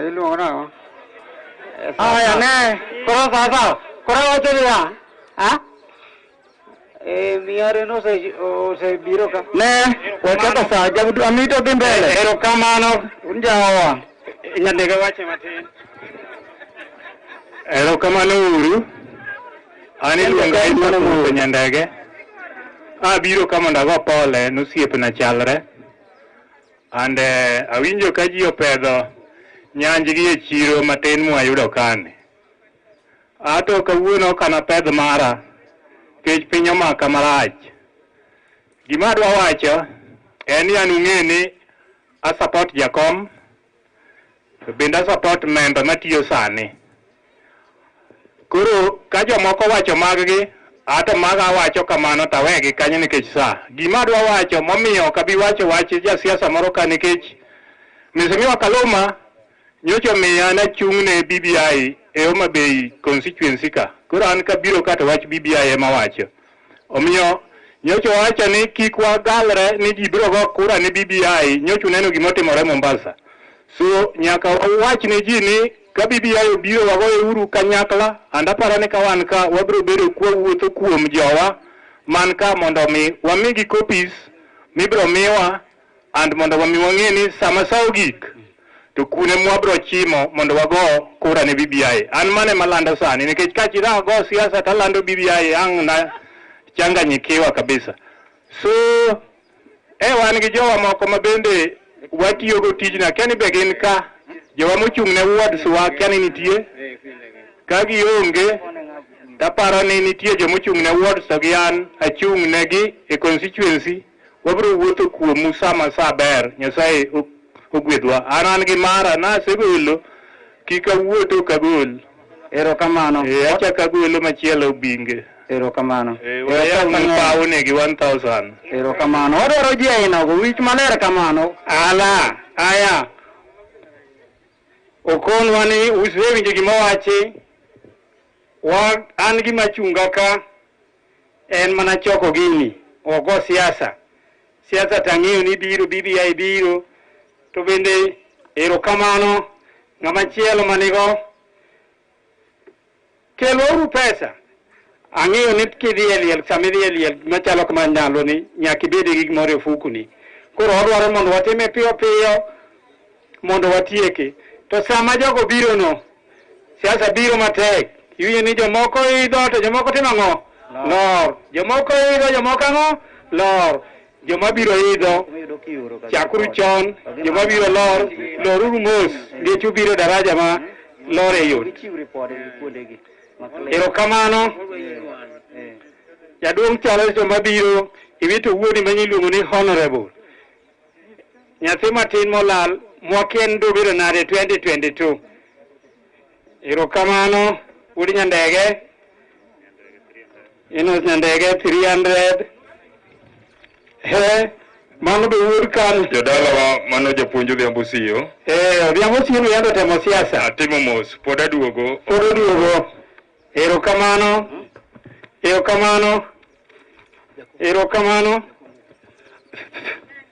M: iluongo nang'o?
G: Aya ne.
M: Koro sasa, koro wacho niya, ha? Miare no osebiro ka.
G: Ne, waketho sa, Amito dhi mbele.
O: Erokamano.
G: Unjaowa.
O: Nyandega wache matin. Erokamano uru. An iluonga Isaac Musa Nyandege. Abiro ka mondo ago pole nosiepna chalre. And awinjo ka ji opedho nyanjgi e chiro matin mwayudo kani. Ato kawuono ok anapedh mara, nikech piny omaka marach. Gima adwa wacho en ni an ung'e ni a support jakom, to bende a support member matiyo sani. Koro ka jomoko wacho mag-gi, ato maga awacho kamano to awegi kanyo nikech sa. Gima adwa wacho momiyo ok abi wacho wach jasiasa moro ka nikech Mheshimiwa Kaluma nyocha omiya nachung' ne BBI e Homa Bay constituency ka. Koro an kabiro ka to wach BBI ema awacho. Omiyo nyocha owacho ni kik wagalre ni ji biro go kura ne BBI, nyocha uneno gima otimore Mombasa. So nyaka wawach ne ji ni ka BBI obiro wagoye uru kanyakla, and aparo ni ka wan ka wabiro bedo kwawuotho kuom jowa man ka mondo mi wamigi copies mibiro miwa and mondo wami wang'e ni sama sa ogik to kune mwabiro chimo mondo wago kura ne BBI. An mano ema alando sani nikech ka chira ago siasa to alando BBI ang' na changanyikiwa kabisa. So wan gi jowa moko ma bende watiyogo tijni, akia ni be gin ka, jowa mochung' ne wards wa akia ni nitie, ka gionge taparo ni nitie jomochung' ne wards to gi an achung' negi e constituency, wabiro wuotho kuomu sama sa ber, Nyasaye ogwedhwa. An gi mara nasegolo, kik awuo to ok agol.
G: Erokamano.
O: Achako agolo machielo binge.
G: Erokamano.
O: Wayawnu paw negi 1000.
G: Erokamano. Wadwaro ji ainago, wich maler kamano.
M: Ala, aya. Okonwa ni usewinjo gima owachi. An gima chunga ka en mana choko gini, ogo siasa. Siasa tang'eyo ni biro, BBI biro. To bende erokamano ng'ama chielo manigo. Kelwauru pesa. Ang'eyo ni kidhi e liel, sama idhi e liel machalo kama ndalo ni, nyaka ibed gi gimoro e ofukuni. Koro wadwaro mondo watime piyo piyo mondo watieke. To sama jogo biro no, siasa biro matek. Iwinjo ni jomoko idho to jomoko timo ang'o? Lor. Jomoko idho, jomoko ang'o? Lor. Joma biro idho, chakuru chon. Joma biro lor, loruru mos, nikech ubiro daraja ma lor e yot. Erokamano. Jaduong' Charles joma biro, iwito wuodi ma iluongo ni Honorable. Nyathi matin molal, mwakien dobiro nade 2022. Erokamano, wuod Nyandege. Enos Nyandege 300. He, mano be wuod kan.
P: Jodalawa mano japuonj Odhiambo Siyo.
M: Eh, Odhiambo Siyo be yando temo siasa.
P: Atimo mos, pod aduogo.
M: Pod oduogo. Erokamano. Erokamano. Erokamano.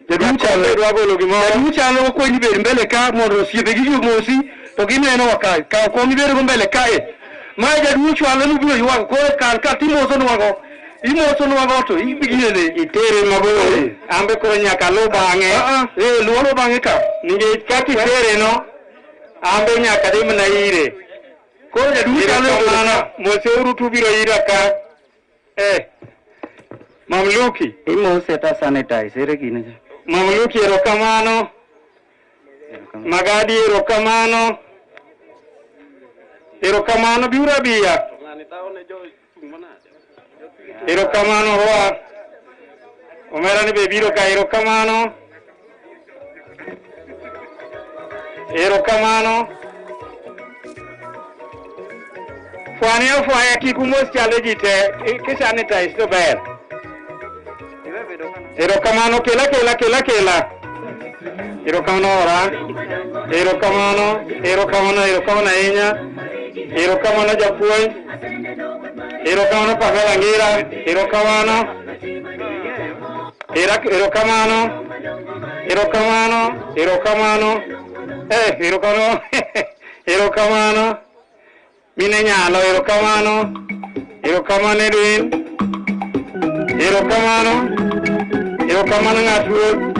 E: Jaduong' chalo
M: dwa golo gimoro.
E: Jaduong' chalo okwenyi bed mbele ka mondo osiepe gi mosi to gineno wa kae. Kaw kom ibed go mbele kae. Ma jaduong' chwalo mobiro ywak koro kal ka timoso nwago. Imoso nwago to ibigine.
M: Itere mabor. Ambe koro nyaka luw bang'e.
E: Eh, luw bang'e ka.
M: Nikech kaka itere no, ambe nyaka dhi mana ire.
E: Koro jaduong' chalo
M: Erokamano. Moseuru tubiro ira ka. Eh. Mamluki.
G: Imose ta sanitize ere gine cha.
M: Mamluki erokamano. Magadi erokamano. Erokamano biuru abiya. Erokamano hoa. Omera ni be biro ka erokamano. Erokamano. Fwani ofwaya kik umos chalo ji te, kisanitize to ber. Erokamano kela kela kela kela. Erokamano ora. Erokamano, erokamano, erokamano ahinya. Erokamano japuonj. Erokamano Pamela Ngira. Erokamano. Erokamano. Erokamano. Erokamano. Eh, erokamano. Erokamano. Mine nyalo, erokamano. Erokamano Edwin. Erokamano. Erokamano ng'at ruoth.